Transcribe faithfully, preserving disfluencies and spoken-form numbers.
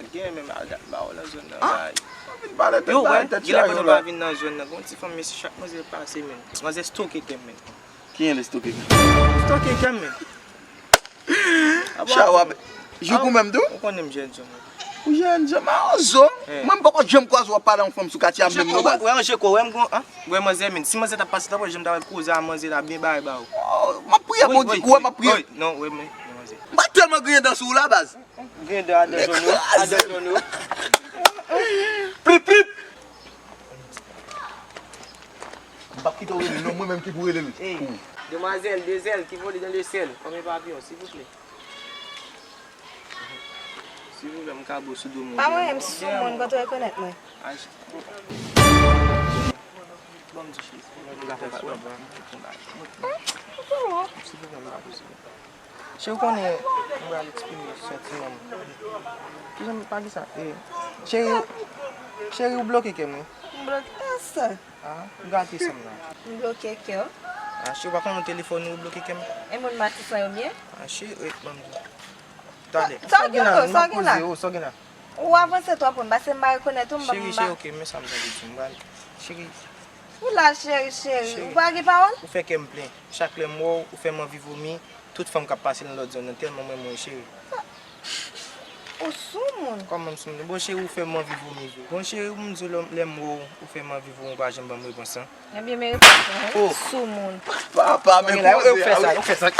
Gen menm al dat ba w nan zòn nan bay. Yo, wè, gen lè kote w pa vin nan zòn nan, gon ti fanm mesye chak manzè pase menm. Manzè stoke kè m menm. Kiyen l stoke kè? Stoke kè m menm. Chawa, jouk ou menm tou? Ou konnen m jèn zòn. Ou jèn zòn, ma ozo. Mwen m poko janm kwaze w ap pale yon fanm sou katye a menm non baz. Wè anje ko, wè m gon, an? Wè manzè menm, si manzè t ap pase ta wè jan m ta wè koze a manzè la byen bay ba ou. M ap priye Bondye, ou wè m ap priye. Non, wè men, manzè. M pa tèlman griyen dan sou ou la baz. Gen de adan zòn yo, adan zòn yo. Plip, plip. M p ap kite w rele l non, mwen menm ki pou rele l. Ey, demwazèl, de zèl ki vole dan le syèl, kòm yon papiyon, silvouplè. Silvouplè, m ka bo sou do moun. Pa mwen, m sou moun, kote w rekonèt mwen? Bon, m di cheri, m ka fè pa. Silvouplè, m ka bo sou do. Cheri, ou konnen, mwen pral eksprime santiman m. Kijan m pa gen sa? E, cheri, cheri, ou bloke kè m, wi. M bloke, ah, sa. Ah, ou gate san m nan. M bloke kè w. Ah, cheri, ou pa konnen telefòn ou bloke kè m? E moun Matisan yo byen? Ah, cheri, e, ban m di. Talè. Sa w gen la? Sa w gen la? Ou avanse twòp, wi, m pase m pa rekonèt ou, m ban m ba. Cheri, cheri, ok, men sa m tande di m pral. Cheri. Ou la, cheri, cheri. Ou pa gen pawòl? Ou fè kè m plen. Chak lè m wè w, ou fè m anvi vomi. Tout fanm k ap pase nan lòt zòn nan tèlman m renmen w, cheri. Ou sou moun. Kòman m sou moun? Bon, cheri, ou fè m anvi vomi vre. Bon, cheri, m di w lè, lè m wè w, ou fè m anvi vomi, ou pa janm ban m repons lan. Ebyen, men repons lan, wi. Sou moun. Papa, men koze a, wi. Ou fè sa, ou fè sa.